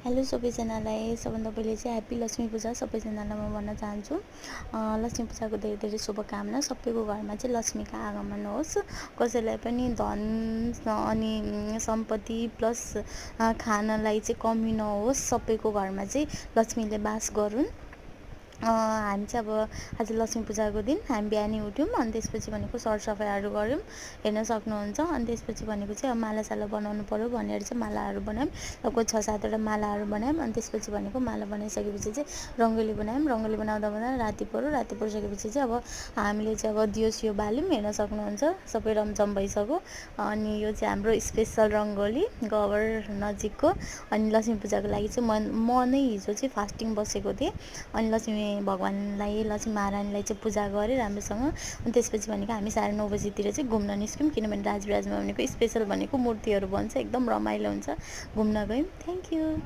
Hello सबैजनालाई सबभन्दा पहिले चाहिँ ह्याप्पी लक्ष्मी पूजा सबैजनालाई म भन्न चाहन्छु। लक्ष्मी पूजाको धेरै धेरै शुभकामना। सबैको घरमा चाहिँ लक्ष्मीको आगमन होस्। कसैलाई पनि धन अनि सम्पत्ति प्लस खानलाई चाहिँ कमी नहोस्। सबैको घरमा चाहिँ लक्ष्मीले बास गरून्। हामी चाहिँ अब आज लक्ष्मी पूजाको दिन हामी बिहानै उठ्यौँ अनि त्यसपछि भनेको सरसफाइहरू गऱ्यौँ, हेर्न सक्नुहुन्छ। अनि त्यसपछि भनेको चाहिँ अब मालासाला बनाउनु पऱ्यो भनेर चाहिँ मालाहरू बनायौँ। लगभग 6-7वटा मालाहरू बनायौँ। अनि त्यसपछि भनेको माला बनाइसकेपछि चाहिँ रङ्गोली बनायौँ। रङ्गोली बनाउँदा राति परिसकेपछि चाहिँ अब हामीले चाहिँ अब दियोसियो बाल्यौँ, हेर्न सक्नुहुन्छ। सबै रमझम भइसक्यो। अनि यो चाहिँ हाम्रो स्पेसल रङ्गोली गबर नजिकको। अनि लक्ष्मी पूजाको लागि चाहिँ म नै हिजो चाहिँ फास्टिङ बसेको थिएँ। अनि लक्ष्मी भगवान्लाई लक्ष्मी महारानीलाई चाहिँ पूजा गरेँ राम्रोसँग। अनि त्यसपछि भनेको हामी 9:30 बजीतिर चाहिँ घुम्न निस्क्यौँ, किनभने राजविराजमा भनेको स्पेसल भनेको मूर्तिहरू बन्छ, एकदम रमाइलो हुन्छ। घुम्न गयौँ। Thank you.